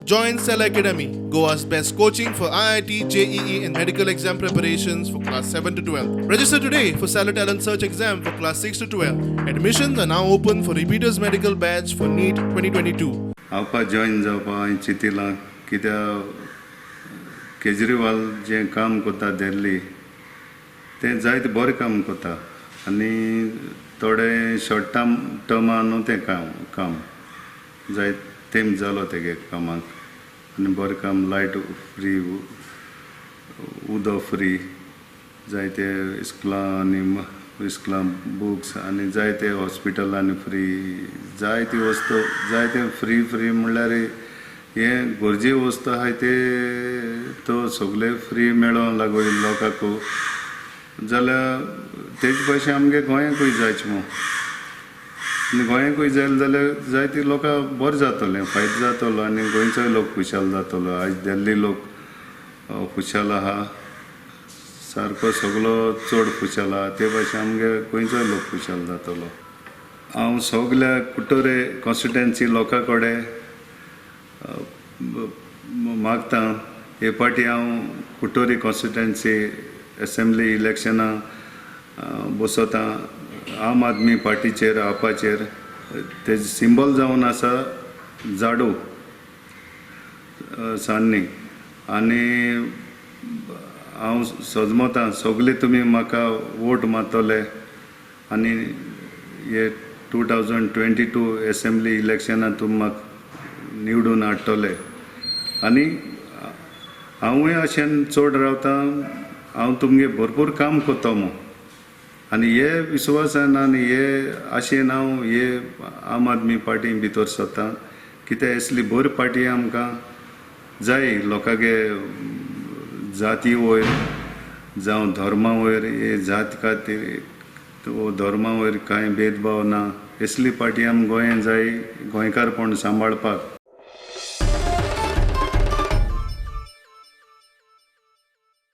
Join Cell Academy, Goa's best coaching for IIT, JEE, and medical exam preparations for class 7 to 12. Register today for Cellar Talent Search exam for class 6 to 12. Admissions are now open for repeaters medical batch for NEET 2022. आपा join जावपा हांवें चिंतिलां, कित्याक केजरीवाल जें काम करता दिल्ली तें जायते बरें काम करता आनी थोडे शॉर्ट टर्मा न्हू तें काम जायते तेंप जालो तेगे कामाक आनी बरें काम, लायट फ्री, उदक फ्री, जायते इस्कुलां आनी इस्कुलां बुक्स आनी जायते हॉस्पिटलांनी फ्री, जायती वस्तू जायते फ्री फ्री म्हणल्यार हें गरजे वस्तू आहाय ते तो सगळे फ्री मेळोंक लागोय लोकांक, जाल्यार तेजे भाशेन आमगे गोंयांकूय जायचे मू. आनी गोंयांकूय जालें जाल्यार जायते लोकांक बरें जातलें, फायदो जातलो आनी गोंयचोय लोक खुशाल जातलो. आयज दिल्ली लोक खुशाल आहा, सारको सगलो चड खुशाल आहा, ते भाशेन आमगे गोंयचोय लोक खुशाल जातलो. हांव सगल्या कुट्टोरे कॉन्स्टिट्युएन्सी लोकां कडेन मागता, हे फावटी हांव कुट्टोरी कॉन्स्टिट्युएन्सी एसेंब्ली इलेक्शनां बसोता आम आदमी पार्टीचेर, आपाचेर. तेजें सिंबल जावन आसा झाडू सान्नी. आनी हांव सजमता सगळे तुमी म्हाका वोट मारतले आनी हे 2022 एसेंब्ली इलेक्शनां तुमी म्हाका निवडून हाडटले. आनी हांवूय अशें चड रावता, हांव तुमगे भरपूर काम करता मू. आनी हे विश्वासान आनी हे आशेन हांव हे आम आदमी पार्टी भितर सरता, कित्याक असली बरी पार्टी आमकां जाय. लोकांगे जाती वयर जावं धर्मा वयर, हे जात खातीर धर्मा वयर कांय भेदभाव ना, असली पार्टी आमकां गोंयांत जाय, गोंयकारपण सांबाळपाक.